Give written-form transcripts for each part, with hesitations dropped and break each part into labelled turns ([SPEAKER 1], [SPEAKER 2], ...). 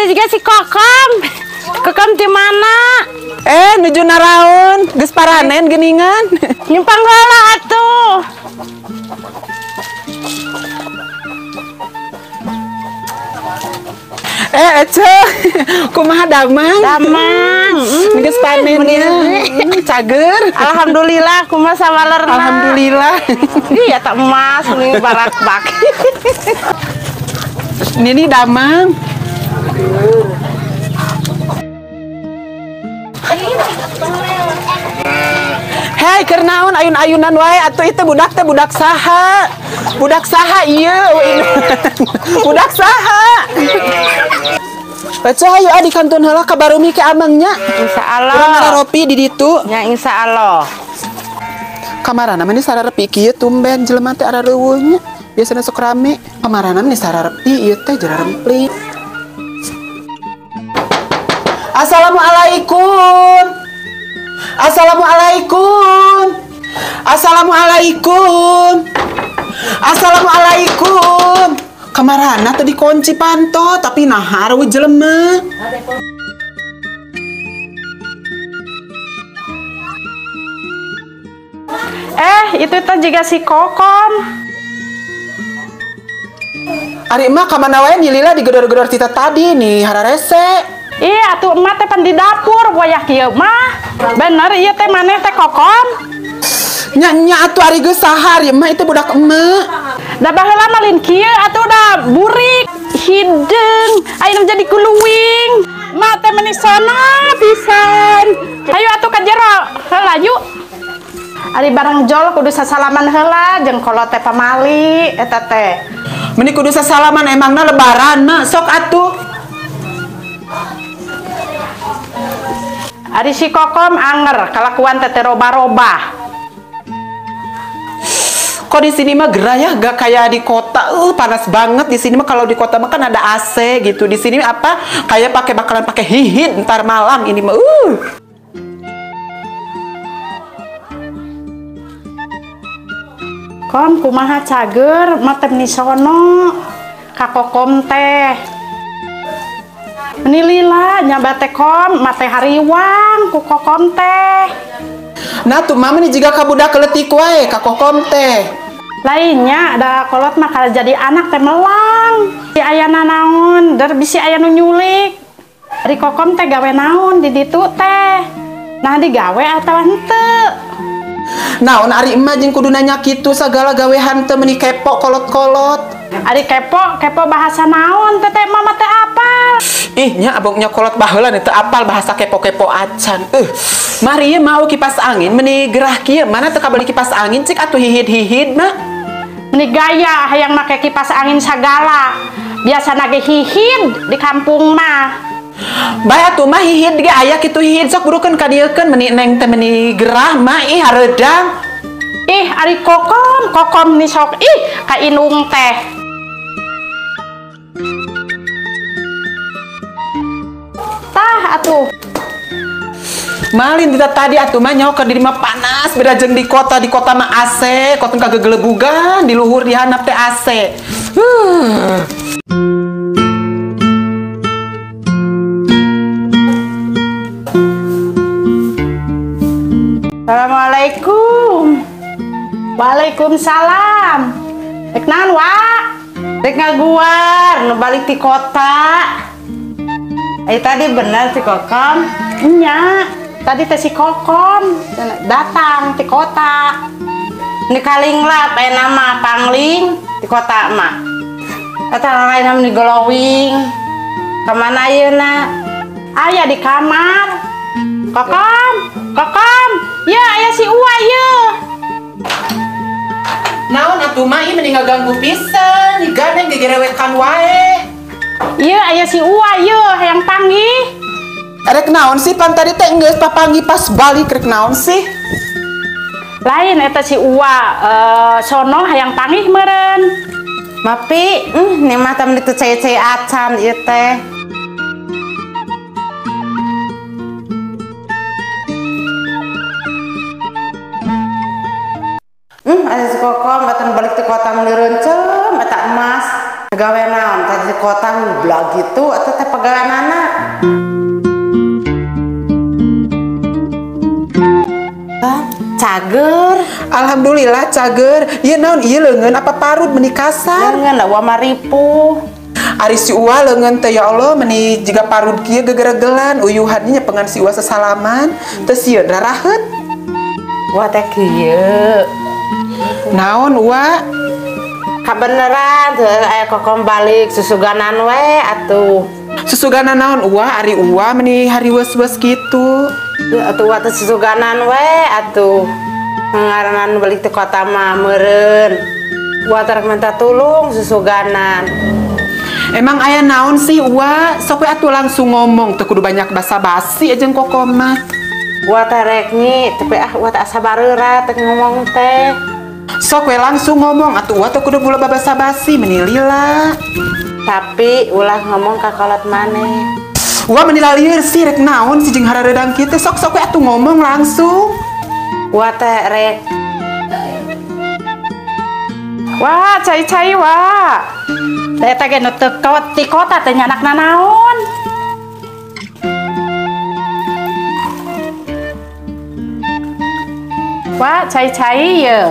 [SPEAKER 1] juga si Kokom. Kokom di mana?
[SPEAKER 2] Nuju naraon, geus paranen geuningan.
[SPEAKER 1] Nyimpang heula atuh.
[SPEAKER 2] Ece, kumaha damang?
[SPEAKER 1] Damang.
[SPEAKER 2] Geus panen ya. Cager.
[SPEAKER 1] Alhamdulillah, kumaha sawalerna.
[SPEAKER 2] Alhamdulillah.
[SPEAKER 1] Iya tak emas nih barak-bak.
[SPEAKER 2] Nini damang. Hei, keur naon ayun-ayunan wae atuh itu budak teh budak saha? Budak saha ieu? Budak saha? Ece hayu ah di kantun heula ka barumi ke amangnya.
[SPEAKER 1] Insyaallah.
[SPEAKER 2] Urang ngararopi di ditu.
[SPEAKER 1] Nya insyaallah.
[SPEAKER 2] Kamarana mah sararepi kieu tumben jelema teh arareuweuh nya. Biasana sok rame. Kamarana mah sararepi ieu teh jararempli. Assalamualaikum. Assalamualaikum. Assalamualaikum. Assalamualaikum. Kamarana tadi kunci panto tapi nah areuweuh jelema.
[SPEAKER 1] Itu teh juga si Kokom.
[SPEAKER 2] Ari emak kamana wae nyilila digedor-gedor tita tadi nih hararese.
[SPEAKER 1] Iya atuh emak teh pan di dapur wayah kieu mah. Bener ieu teh maneh teh Kokom.
[SPEAKER 2] Nya nya atuh ari geus saha ari emak itu budak emak.
[SPEAKER 1] Da baheula mah lain kieu atuh da burik, hideung, ayeuna jadi kuluwing. Mak teh meni sona pisan. Hayu atuh ka jero, heula yuk. Ari barang jol kudu sasalaman heula jeung kolot teh pamali eta teh.
[SPEAKER 2] Meni kudu sasalaman emangna lebaran mah sok atuh.
[SPEAKER 1] Ari si Kokom anger kalakuan teh roba-roba.
[SPEAKER 2] Kok di sini mah gerah ya, gak kayak di kota. Panas banget di sini mah. Kalau di kota mah kan ada AC gitu. Di sini apa? Kayak pakai bakalan pakai hihid ntar malam ini mah.
[SPEAKER 1] Kom kumaha cager mah teh meni sono ka Kokom teh. Meni lila nyaba teh kom mah teh hariwang ku Kokom teh.
[SPEAKER 2] Nah tuh mama nih juga kabudak keletik wae ka Kokom teh.
[SPEAKER 1] Lainnya ada kolot mah kalau jadi anak teh melang. Si aya nanaon, der bisi aya nu nyulik. Ari Kokom teh gawe naon di ditu teh. Nah digawe atawa henteu.
[SPEAKER 2] Naon ari emak jeung kudu nanya kitu sagala gawe henteu meuni kepo kolot-kolot.
[SPEAKER 1] Ari kepo, kepo bahasa naon teh teh mama teh apal.
[SPEAKER 2] Ih nya abongnya kolot baheula teu apal bahasa kepo-kepo acan. Mari ieu mau kipas angin meni gerah kieu mana teu kabeli kipas angin cik atuh hihid-hihid mah.
[SPEAKER 1] Meni gaya hayang make kipas angin sagala. Biasana ge hihid di kampung mah.
[SPEAKER 2] Bae atuh mah hihid ge aya kitu hihid sok burukeun ka dieukeun meni neng teh meni gerah mah ih hareudang.
[SPEAKER 1] Ih ari Kokom, Kokom ni sok ih ka indung teh. Tah atuh.
[SPEAKER 2] Malin tidak tadi atuh mah nyaho ka diri mah panas beda jeung di kota mah AC, kotong kagegelebugan di luhur di handap teh AC.
[SPEAKER 1] Assalamualaikum. Waalaikumsalam. Rek naon wa?
[SPEAKER 3] Rek ngaguar nu balik ti kota. Tadi bener si Kokom?
[SPEAKER 1] Nya, tadi teh si Kokom datang ti kota.
[SPEAKER 3] Ini kalinglap aya nama pangling ti kota mah. Eta lain mah glowing. Kamana ayeuna?
[SPEAKER 1] Aya di kamar. Kokom, Kokom. Ya, aya si Uwa ye.
[SPEAKER 2] Naon atuh mah ieu meni ngaganggu pisan, gandeng gegerewekan wae.
[SPEAKER 1] Iya, aya si Uwa ye hayang panggih.
[SPEAKER 2] Rek naon sih pan tadi teh geus papanggih pas balik rek naon sih?
[SPEAKER 1] Lain eta si Uwa sono hayang panggih meureun.
[SPEAKER 3] Mapi, nih mah teh meni teu cai-cai acan ieu teh. Ada si Kokom batan balik ti kota meni reuncem eta emas. Gawe naon tadi di kota ngublak gitu eta teh pagaweanana. Cager.
[SPEAKER 2] Alhamdulillah cager. Ieu naon ieu leungeun apa parut meni kasar?
[SPEAKER 3] Leungeun uwa mah ripuh.
[SPEAKER 2] Ari si Uwa leungeun teh ya Allah meni jiga parut kieu gegeregelan uyuhannya nyepengan si Uwa sesalaman teu sieun raraheut.
[SPEAKER 3] Uwa teh kieu.
[SPEAKER 2] Naon Uwa?
[SPEAKER 3] Kabeneran teu aya kokom balik susuganan we atuh.
[SPEAKER 2] Susuganan naon Uwa? Ari Uwa meni hariweus-weus kitu.
[SPEAKER 3] Atuh Uwa teh susuganan we atuh. Ngaranan balik ti kota mah meureun. Uwa teh rek minta tulung susuganan.
[SPEAKER 2] Emang aya naon sih Uwa? Sok we atuh langsung ngomong teu kudu banyak basa-basi jeung kokom mah.
[SPEAKER 3] Uwa teh rek nyi, tapi ah Uwa teh asa bareurat teh ngomong teh.
[SPEAKER 2] Sok we langsung ngomong atuh Uwa teu kudu bula basa-basi meni lila.
[SPEAKER 3] Tapi ulah ngomong ka kolot maneh.
[SPEAKER 2] Uwa meni lalieur sih rek naon sih jeung harareudang kieu teh sok-sok we atuh ngomong langsung.
[SPEAKER 3] Uwa teh rek.
[SPEAKER 1] Wah, cai-cai wah. Teh teh ge nu teu ti kota teh nyanakna naon. Wah, cai-cai ye.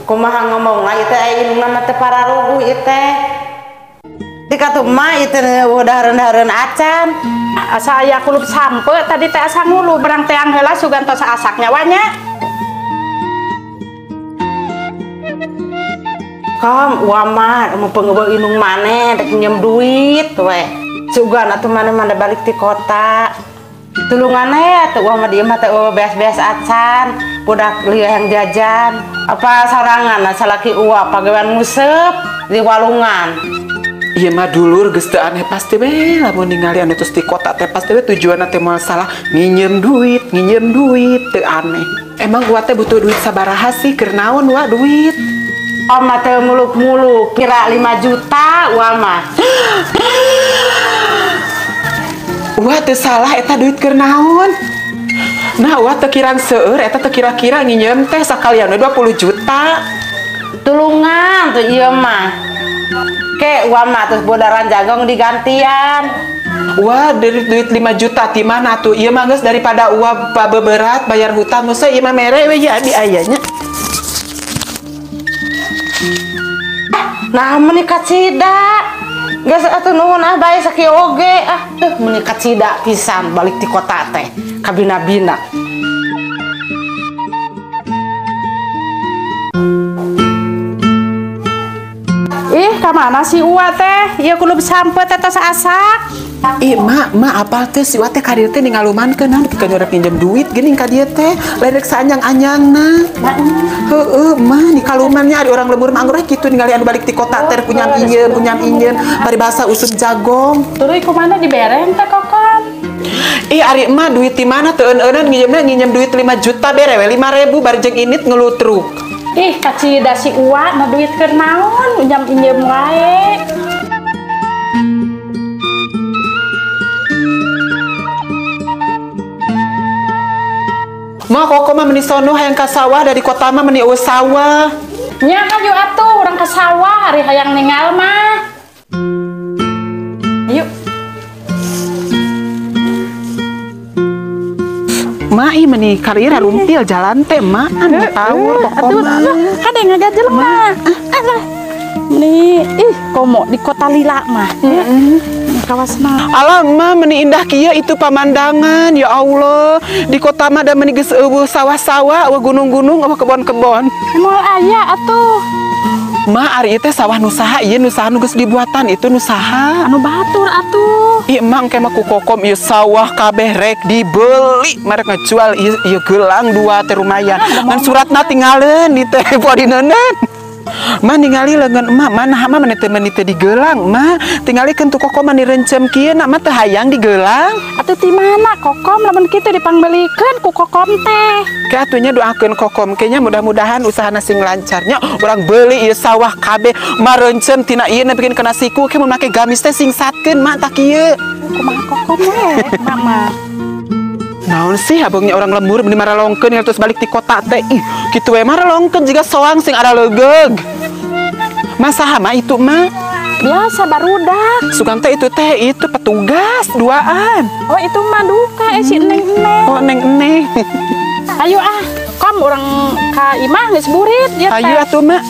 [SPEAKER 3] Kumaha ngomongna ieu teh aya indungna mah teh pararuguh ieu teh. Di katuh mah ieu teh dahareun-dahareun acan.
[SPEAKER 1] Asa aya kulup sampe tadi teh asa ngulu berang teang heula sugan tos asaknya wanya.
[SPEAKER 3] Kom Uwa mah mun pengeubeuh indung maneh rek nginjem duit we. Sugan atuh maneh mah balik ti kota. Tulungan we atuh Uwa mah di imah teh beas-beas acan, budak lieu yang jajan. Apa sorangan salaki Uwa pagawean nguseup di walungan.
[SPEAKER 2] Ieu mah dulur geus teu aneh pasti we lamun ningali anu tos di kota teh pasti we tujuanna teh moal salah nginjem duit teu aneh. Emang Uwa teh butuh duit sabaraha sih keur naon Uwa duit?
[SPEAKER 3] Oma teh muluk-muluk kira 5 juta Uwa mah.
[SPEAKER 2] Uwa teu salah eta duit keur naon? Nah Uwa teu kirang seueur eta teu kira-kira nginjem teh sakalian we 20 juta.
[SPEAKER 3] Tulungan tuh ieu mah. Ke Uwa mah terus bodaran jagong digantian.
[SPEAKER 2] Wah, dari duit 5 juta ti mana tuh? Ieu mah geus daripada Uwa beberat bayar hutang geus ieu mah mere we ya di ayanya.
[SPEAKER 3] Nah, meuni kacida. Geus atuh nuhun ah bae sakieu oge ah. Teuh meuni kacida pisan balik ti kota teh kabina-bina.
[SPEAKER 1] Ih, ka mana si Uwa teh? Ieu kulup sampe teh tos asak.
[SPEAKER 2] Ih, mak, apal teh si Uwa teh ka dieu teh ningalumankeun naon pikeun nyurep minjem duit geuning ka dieu teh. Lain rek saanyang-anyangna. Heueuh, mah nikalumannya ari urang lembur mah anggur kitu ningali anu balik ti kota teh punyam injem paribasa usum jagong.
[SPEAKER 1] Tuluy kumaha dibereng teh kokom?
[SPEAKER 2] Ih, ari emak duit ti mana teu eun-eunan nginjemna nginjem duit 5 juta bere we 5.000 bari jeung init ngelutruk.
[SPEAKER 1] Ih, kacida si Uwa na duit keur naon, injem-injem wae.
[SPEAKER 2] Mah koko mah meni sono hayang ka sawah dari kota mah meni eueuh sawah.
[SPEAKER 1] Nya hayu atuh urang ka sawah ari hayang ningal mah. Yuk.
[SPEAKER 2] Ma ih meni karier rumpil jalan teh ma anu tawur koko mah.
[SPEAKER 1] Kade ngagajel mah. Alah. Meni ih komo di kota lila mah. Kawasna.
[SPEAKER 2] Alah mah meni indah kieu itu pamandangan ya Allah. Di kota mah da meni geus eueuh sawah-sawah, eueuh gunung-gunung, eueuh kebon-kebon.
[SPEAKER 1] Moal aya atuh.
[SPEAKER 2] Ma ari ieu teh sawah nu saha ieu nu saha nu geus dibuatan itu nu saha?
[SPEAKER 1] Anu batur atuh.
[SPEAKER 2] Ieu emang engke mah ku kokom ieu sawah kabeh rek dibeli, merek ngajual ieu ieu gelang dua teh lumayan. Ngan suratna tingaleun di teh poe dineuneun. Ma ningali leungeun emak mana mah meni teu meni teu digelang ma tingalikeun tuh kokom mah direncem kieu nak mah teu hayang digelang.
[SPEAKER 1] Atuh ti mana kokom lamun kitu dipangbelikeun ku kokom teh.
[SPEAKER 2] Ke atunya doakeun kokom kayaknya mudah-mudahan usahana sing lancarnya urang beuli ieu sawah kabeh marencem tina ieu nepikeun kana siku ke mun make gamis teh singsatkeun mak tah kieu.
[SPEAKER 1] Kumaha kokom we mama.
[SPEAKER 2] Naon sih abangnya orang lembur meni maralongkeun terus balik ti kota teh. Ih, kitu we maralongkeun jiga soang sing aralegeug. Masa mah itu mah?
[SPEAKER 1] Biasa barudak.
[SPEAKER 2] Sugan teh itu petugas duaan.
[SPEAKER 1] Oh, itu mah duka si Neng Neng.
[SPEAKER 2] Oh, Neng Neng.
[SPEAKER 1] Ayo ah, kom urang ka imah geus burit ya teh.
[SPEAKER 2] Ayo atuh, Mak.